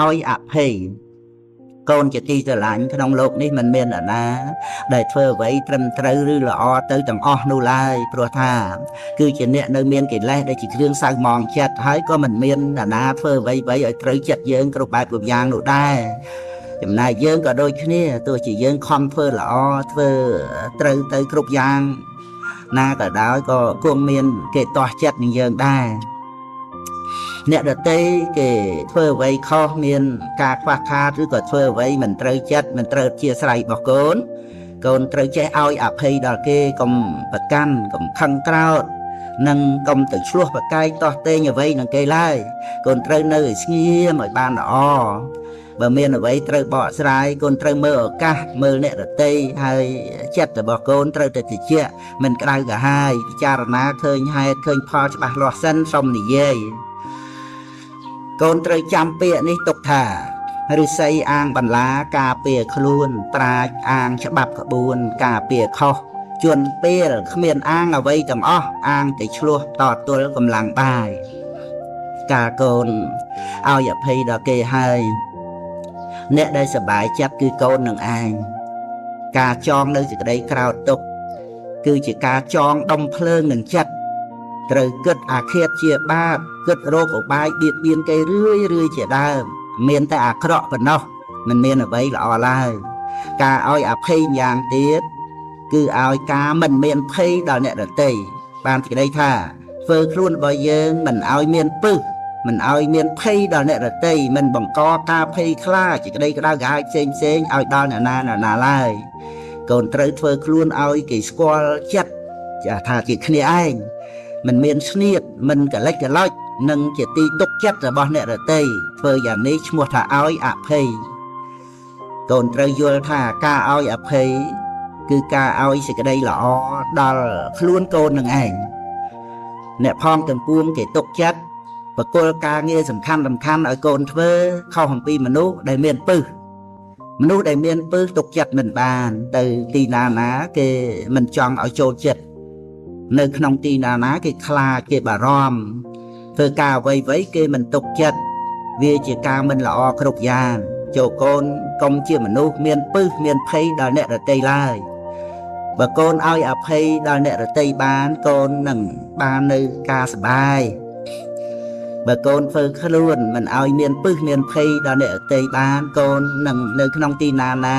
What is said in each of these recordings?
ឲ្យអភ័យកូនជាទីស្រឡាញ់ក្នុងលោកនេះមិនមានអ្នកណាដែលធ្វើអ្វីត្រឹមត្រូវឬល្អទៅទាំងអស់នោះឡើយព្រោះថាគឺជាអ្នកនៅមានកិលេសដែលជាគ្រឿងសៅហ្មងចិត្តហើយក៏មិនមានអ្នកណាធ្វើអ្វីៗឲ្យត្រូវចិត្តយើងគ្រប់បែបគ្រប់យ៉ាងនោះដែរចំណែកយើងក៏ដូចគ្នាទោះជាយើងខំធ្វើល្អធ្វើត្រូវទៅគ្រប់យ៉ាងណាក៏ដោយក៏គង់មានគេទាស់ចិត្តនឹងយើងដែរអ្នកដទៃគេធ្វើអ្វីខុសមានការខ្វះខាតឬក៏ធ្វើអ្វីមិនត្រូវចិត្តមិនត្រូវជាស្រ័យរបស់កូនកូនត្រូវចេះឲ្យអភ័យដល់គេកុំប្រកាន់កុំខឹងក្រោធនិងកុំទៅឆ្លោះប្រកែកតោះតេងអ្វីនឹងគេឡើយកូនត្រូវនៅឲ្យស្ងៀមឲ្យបានល្អបើមានអ្វីត្រូវបកស្រាយកូនត្រូវមើលឱកាសមើលអ្នកដទៃហើយចិត្តរបស់កូនត្រូវតែតិចមិនក្តៅក្រហាយពិចារណាឃើញហេតុឃើញផលច្បាស់លាស់សិនសុំនិយាយកូនត្រូវចាំពាក្យនេះទុកថាឫស្សីអាងបន្លាការពារខ្លួនប្រាជ្ញអាងច្បាប់ក្បួនការពារខុសជន់ពេលគ្មានអាងអ្វីទាំងអស់អាងតែឆ្លោះតទល់កម្លាំងបាយការកូនឲ្យអភ័យដល់គេហើយអ្នកដែលសប្បាយចិត្តគឺកូននឹងឯងការចងនៅសេចក្តីក្រោធទុក្ខគឺជាការចងដុំភ្លើងនឹងចិត្តត្រូវគិតអាឃាតជាបាបគិតរោគឧបាយបៀតបៀនគេរឿយរឿយជាដើមមានតែអាក្រក់ប៉ុណ្ណោះមិនមានអ្វីល្អឡើយការឲ្យអភ័យយ៉ាងទៀតគឺឲ្យការមិនមានភ័យដល់អ្នកដទៃបានសេចក្តីថាធ្វើខ្លួនរបស់យើងមិនឲ្យមានពឹសមិនឲ្យមានភ័យដល់អ្នកដទៃមិនបង្កការភ័យខ្លាចសេចក្តីក្តៅក្រហាយផ្សេងផ្សេងឲ្យដល់អ្នកណាអ្នកណាឡើយកូនត្រូវធ្វើខ្លួនឲ្យគេស្គាល់ចិត្តចាថាជាគ្នាឯងមិនមានស្នៀតមិនកលិចកលុចនិងជាទីទុកចិត្តរបស់អ្នកដទៃធ្វើយ៉ាងនេះឈ្មោះថាឲ្យអភ័យកូនត្រូវយល់ថាការឲ្យអភ័យគឺការឲ្យសេចក្តីល្អដល់ខ្លួនកូននឹងឯងអ្នកផងទាំងពួងគេទុកចិត្តបកគលការងារសំខាន់សំខាន់ឲ្យកូនធ្វើខុសអំពីមនុស្សដែលមានពឹសមនុស្សដែលមានពឹសទុកចិត្តមិនបានទៅទីណាណាគេមិនចង់ឲ្យចូលចិត្តនៅក្នុងទីណាណាគេខ្លាចគេបារម្ភធ្វើការអ្វីៗគេមិនទុកចិត្តវាជាការមិនល្អគ្រប់យ៉ាងចូលកូនកុំជាមនុស្សមានពឹសមានភ័យដល់អ្នកដទៃឡើយបើកូនឲ្យអភ័យដល់អ្នកដទៃបានកូននឹងបាននៅការសប្បាយបើកូនធ្វើខ្លួនមិនឲ្យមានពឹសមានភ័យដល់អ្នកដទៃបានកូននឹងនៅក្នុងទីណាណា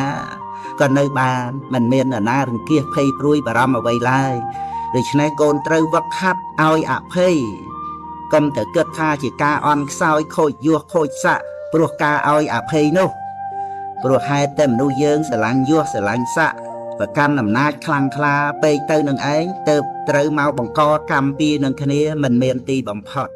ក៏នៅបានមិនមាននរណារង្គៀសភ័យព្រួយបារម្ភអ្វីឡើយដូច្នេះកូនត្រូវវឹកហាត់ឲ្យអភ័យកុំទៅគិតថាជាការអន់ខ្សោយខូចយោះខូចស័កព្រោះការឲ្យអភ័យនោះព្រោះហេតុតែមនុស្សយើងស្រឡាញ់យោះស្រឡាញ់ស័កប្រកាន់អំណាចខ្លាំងក្លាពេកទៅនឹងឯងទៅត្រូវមកបង្កកម្មពីនឹងគ្នាមិនមានទីបំផុត។